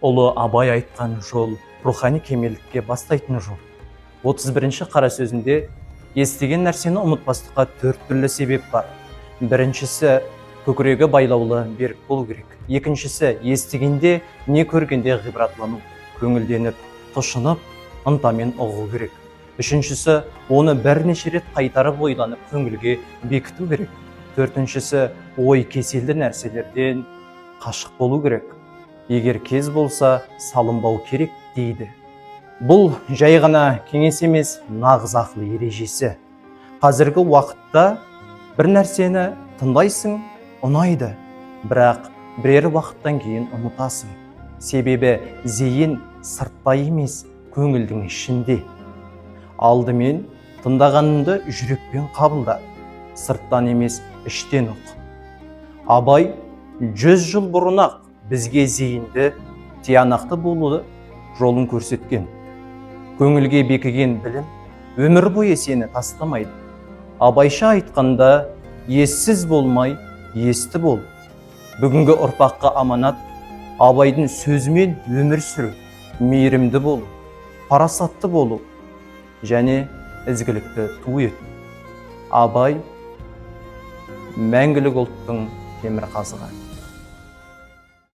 Ұлы Абай айтқан жол — рухани кемелдікке бастайтын жол. 31-ші қара сөзінде естіген нәрсені ұмытпастыққа төрт түрлі себеп бар. Біріншісі — көкірегі байлаулы, берік болу керек. Екіншісі — естігенде не көргенде ғибратлану, көңілденіп, тұшынып, ынтамен ұғу керек. Үшіншісі — оны бірнеше рет қайтарып ойланып, көңілге бекіту керек. Төртіншісі — ой кеселді нәрселерден қашық болу керек, егер кез болса, салынбау керек дейді. Бұл жай ғана кеңес емес, нағыз ақыл ережесі. Қазіргі уақытта бір нәрсені тыңдайсың, ұнайды, бірақ бірер уақыттан кейін ұмытасың. Себебі зейін сыртта емес, көңілдің ішінде. Алдымен тыңдағаныңды жүрекпен қабылда, сырттан емес, іштен ұқ. Абай 100 жыл бұрын ақ бізге зейінді, тиянақты болуды жолын көрсеткен. Көңілге бекіген білім өмір бойы сені тастамайды. Абайша айтқанда, ессіз болмай, есті бол. Бүгінгі ұрпаққа аманат — Абайдың сөзімен өмір сүру, мейірімді болу, парасатты болу және ізгілікті ту ету. Абай — мәңгілік ұлттың темір қазығы.